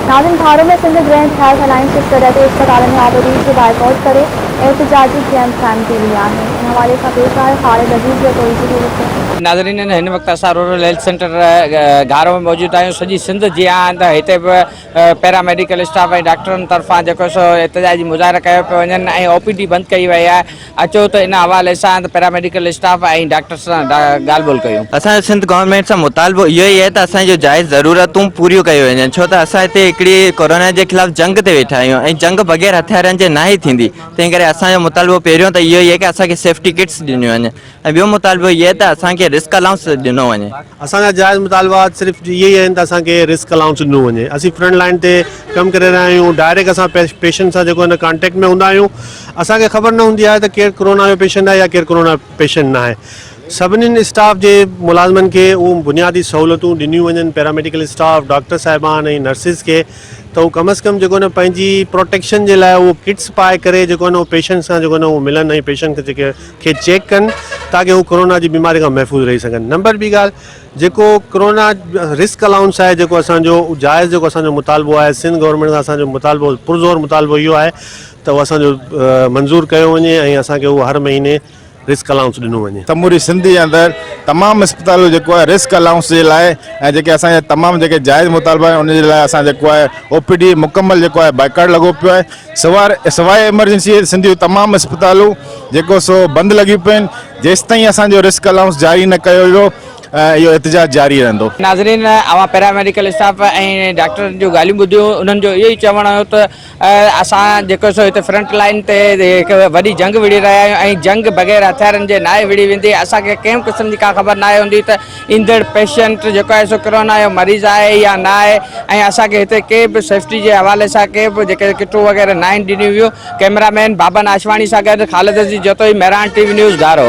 ناظرين Bharo ۾ Sindh گرينٽ health alliance جي سڏ تي اسپتالن ۾ آء پي ڊي جو بائيڪاٽ ڪري احتجاجي ڪيمپ قائم ڪئي وئي آهي ان حوالي سان پيش آهي خالد عزيز جتوئي جي هي رپورٽ. ناظرين هن وقت اسان رورل هيلٿ سينٽر گهارو ۾ موجود آهيون سڄي سنڌ جيان ته هتي به پيرا ميڊيڪل اسٽاف ۽ ڊاڪٽرن طرفان جيڪو سو احتجاجي مظاهرا ڪيا پيا وڃن ۽ او پي ڊي بند ڪئي وئي آهي اچو ته ان حوالي سان پيراميڊيڪل اسٽاف ۽ ڊاڪٽر سان ڳالهه ٻولهه ڪيون. اسان جو سنڌ گورنمينٽ سان مطالبو اهو ئي آهي ته اسان جون جائز ضرورتون پوريون ڪيون وڃن ڇو ته اسان هتي هڪڙي ڪورونا جي خلاف جنگ تي ويٺا آهيون ۽ جنگ بغير هٿيارن جي ناهي ٿيندي تنهن ڪري اسان جو مطالبو پهريون ته اهو ئي آهي ڪه اسان کي سيفٽي ڪٽس ڏنيون وڃن ۽ ٻيو مطالبو اهو آهي ته اسان کي رسڪ الائونس ڏنو وڃي. اسان جا جائز مطالبا صرف اهي ئي آهن ته اسان کي رسڪ الائونس ڏنو وڃي اسين فرنٽ لائن تي ڪم ڪري رهيا آهيون ڊائريڪٽ اسان پيشنٽ سان جيڪو آهي نه ڪانٽيڪٽ ۾ هوندا آهيون اسان کي خبر نه هوندي آهي ته ڪير ڪرونا جو پيشنٽ آهي يا ڪير ڪرونا پيشنٽ نه آهي سڀني اسٽاف جي ملازمن کي اهو بنيادي سهولتون ڏنيون وڃن پيراميڊيڪل اسٽاف ڊاڪٽر صاحبان ۽ نرسز کي ته هو ڪم از ڪم جيڪو نه پنهنجي پروٽيڪشن جي لاء اهو ڪٽس پائي ڪري جيڪو نه پيشنٽ سان جيڪو نه اهو ملن ۽ پيشنٽ کي جيڪي کي چيڪ ڪن تاڪه هو ڪرونا جي بيماري کان محفوظ رهي سگهن نمبر ٻي ڳالهه جيڪو ڪرونا رسڪ الائونس آهي جيڪو اسان جو جائز جيڪو اسان جو مطالبو آهي سنڌ گورنمينٽ کان اسان جو مطالبو پرزور مطالبو اهو آهي ته اهو اسان جو منظور ڪيو وڃي ۽ اسان کي اهو هر مهيني رسڪ الائونس ڏنو وڃي. سموري سنڌ جي اندر تمام اسپتالون جيڪو آهي رسڪ الائونس جي لاء ۽ جيڪي اسان جا تمام جيڪي جائز مطالبا آهن ان جي لاء اسان جيڪو آهي او پي ڊي مڪمل جيڪو آهي بائيڪاٽ لڳو پيو آهي سوار سواء ايمرجنسي جي سنڌ جون تمام اسپتالون جيڪو سو بند لڳيون پيون آهن جيستائين اسان جو رسڪ الائونس جاري نه ڪيو ويو اهو احتجاج جاري رهندو. ناظرين اوهان پيرا ميڊيڪل اسٽاف ۽ ڊاڪٽرن جون ڳالهيون ٻڌيون انهن جو اهو ئي چوڻ هيو ته اسان جيڪو سو هتي فرنٽ لائن تي هڪ وڏي جنگ وڙهي رهيا آهيون ۽ جنگ بغير هٿيارن جي ناهي وڙهي ويندي اسان کي ڪنهن به قسم جي ڪا خبر ناهي هوندي ته ايندڙ پيشنٽ جيڪو آهي سو ڪرونا جو مريض آهي يا نه آهي ۽ اسان کي هتي ڪي به سيفٽي جي حوالي سان ڪي به جيڪي ڪٽون وغيره ناهن ڏنيون ويون ڪئميرا مين بابن آشواڻي سان گڏ Khalid Aziz Jatoi Mehran T V news Gharo.